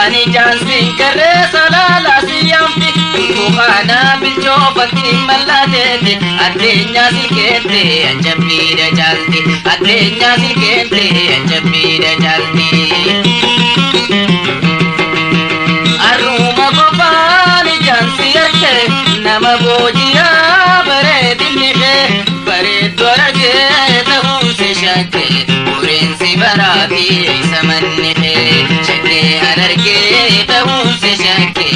Ani jaansin garee salaalaa siyyamti Tukaana bilchoofatti mallateeti addeenyaa silkeente anjabbiidha caalti addeenyaa silkeente anjabbiidha caalti. Arruma qofaan ijaan si arge nama booji'aa bareedinni kee bareeddu argee ta'uu si shakke ureensi baraatii isa manni kee shakkee an argee ta'uu si shakke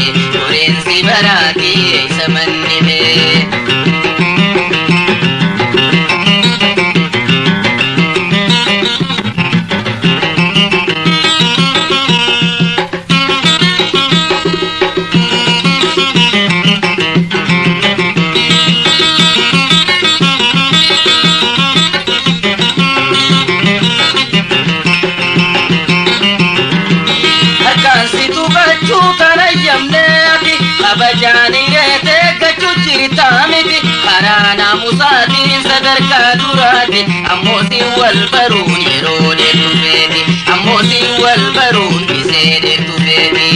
ureensi baraatii isa manni kee. Harkaan si tuqachuu tan ayyamneeti kabajaanii reetee gachuu jirtaa miti karaa naamusaatiin sadarkaa duraati ammoo si wal baruun yeroo dheertu feeti ammoo si wal baruun isee dheertu feeti.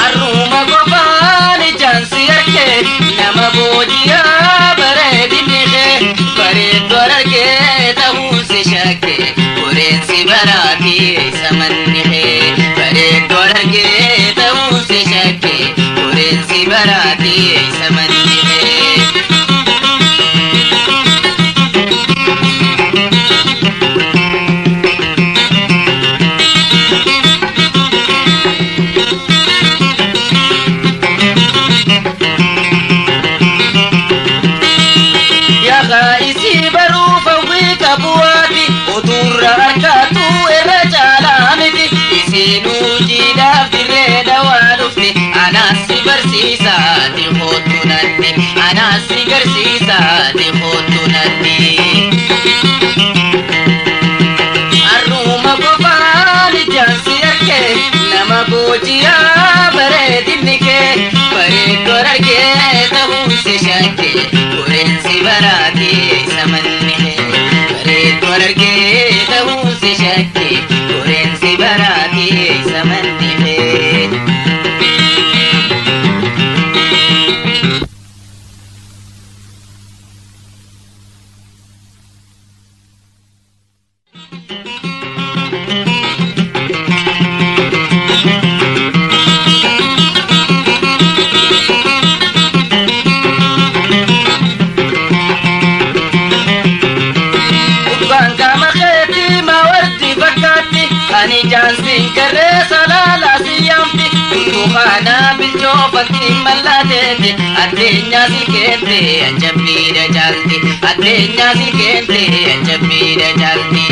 Arruma qofaan ijaan si arge nama booji'aa bareedinni kee bareeddu argee ta'uu si shakke ureensi baraatii isa manni kee bareeddu argee ta'uu si shakke ureensi baraatii isa manni kee. Yaqa isii baruuf hawwii qabuwaati utuurra harkaatu irra caalaa miti isiinuu jiidhaaf dirree dhawaa dhufti anaas si barsiisaati hoottu natti anaas si garsiisaati hoottu natti. Arruma qofaan ijaan si arge nama booji'aa bareedinni kee bareeddu argee ta'uu si shakke ureensi baraatii isa manni kee bareeddu argee ta'uu si shakke ureensi baraatii isa manni kee. Gubbaan qaama keetii maawardi fakkaatti ani jaansin garee salaalaa siyyamti Tukaana bilchoofatti mallateeti addeenyaa silkeente anjabbiidha caalti addeenyaa silkeente anjabbiidha caalti.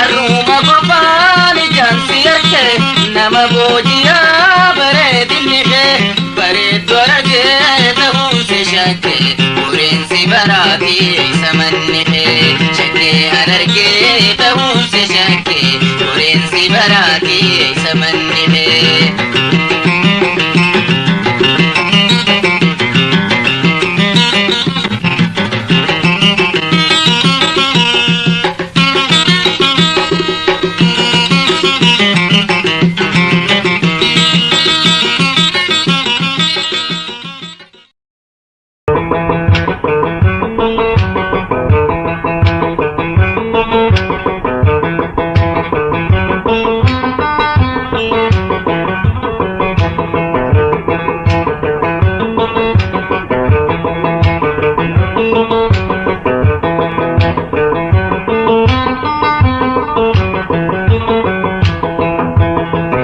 Arruma qofaan ijaan si arge nama booji'aa bareedinni kee bareeddu argee ta'uu si shakke ureensi baraatii isa manni kee shakkee an argee ta'uu si shakke ureensi baraatii isa manni kee.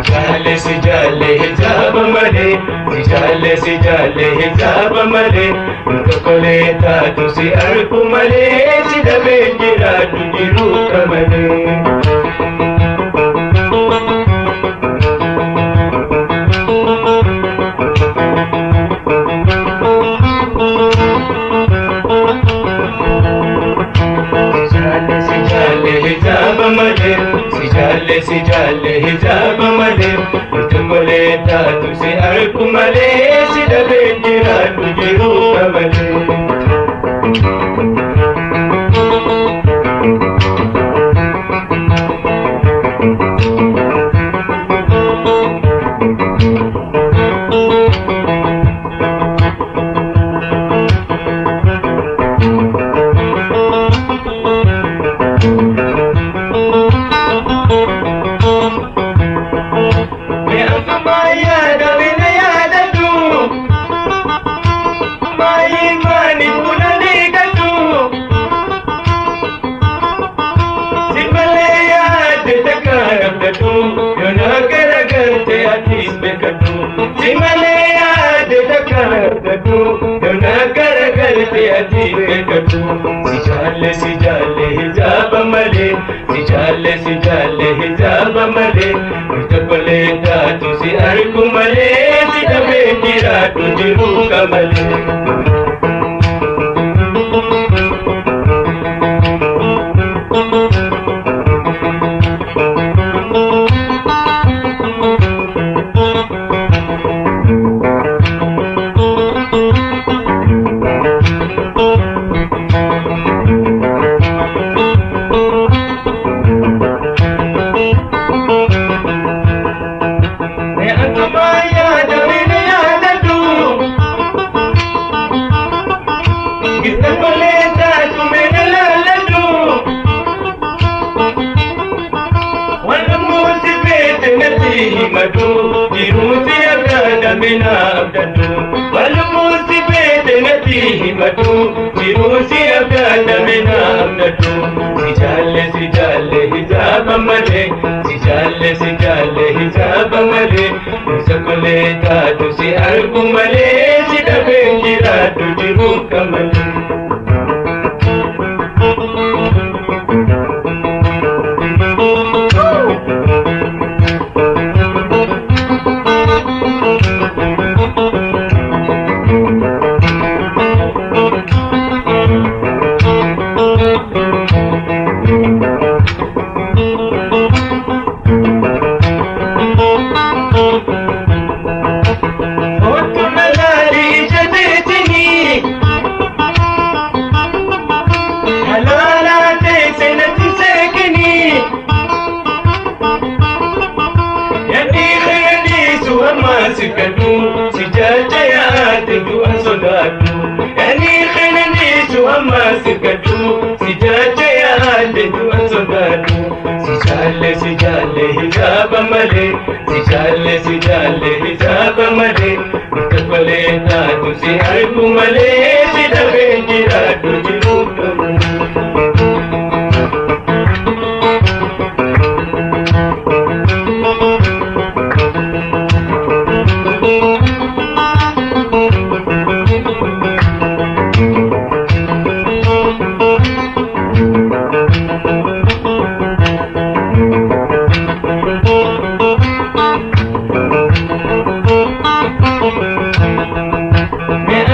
Jaalle si jaalle hijaaba malee, si jaalle si jaalle hijaaba malee, tokkolee taatu si argu malee, si dhabee jiraadhu jiruu kamalee. Si jaalle si jaalle hijaaba malee, si jaalle si jaalle hijaaba malee, tokkolee taatu si argu malee, si dhabee jiraadhu jiruu kamalee. sodaadhu yoona garagalte ati beekadhu. Si jaalle si jaalle hijaaba malee, si jaalle si jaalle hijaaba malee, wanta kolee taatu si argu malee, si dhabee jiraadhu jiruu kamalee. Akkuma yaadamina yaadadhu, gita kolee taatu meena laaladhu. Waan musi beete natti himadhu, jiruuti abdaadamina abdadhu. Waan musi beete natti himadhu, jiruuti abdaadamina abdadhu. Si jaalle si jaalle hijaaba malee, si jaalle si jaalle hijaaba malee, isa kolee taatu si argu malee, si dhabee jiraadhu jiruu kamalee. Otu nalaali ija teetinii, halaalaa teesse natti seekinii. Yaddiirra yaddiisu ammaa si kadhu, si jaalcha yaate du'a sodaadhu. Yaddiirra yaddiisu ammaa si kadhu, si jaalcha yaate du'a sodaadhu. Si jaalle si jaalle hijaaba malee, si jaalle si jaalle hijaaba malee, bakka kolee taatu si argu malee, si dhabee jiraadhu jiruu kamalee.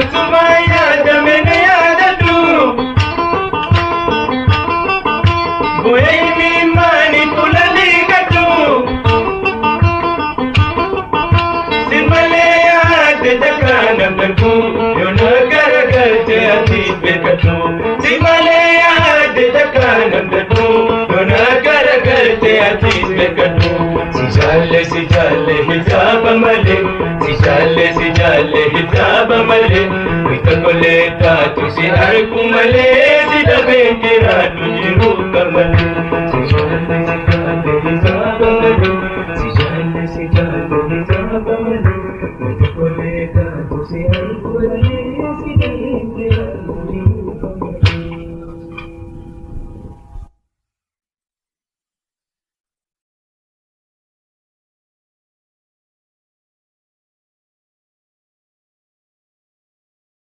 Akkuma yaadamina yaadadhu, bu'ee miimmaanii fuula liqadhu. Si malee yaadde takkaan abdadhu, yoona garagalte ati beekadhu. Si malee yaadde takkaan abdadhu, yoona garagalte ati beekadhu. Si jaalle si jaalle hijaaba malee, si jaalle si jaalle hijaaba malee, wanta kolee taatu si argu malee, si dhabee jiraadhu jiruu kamalee. Si jaalle si jaalle hijaaba malee, si jaalle si jaalle.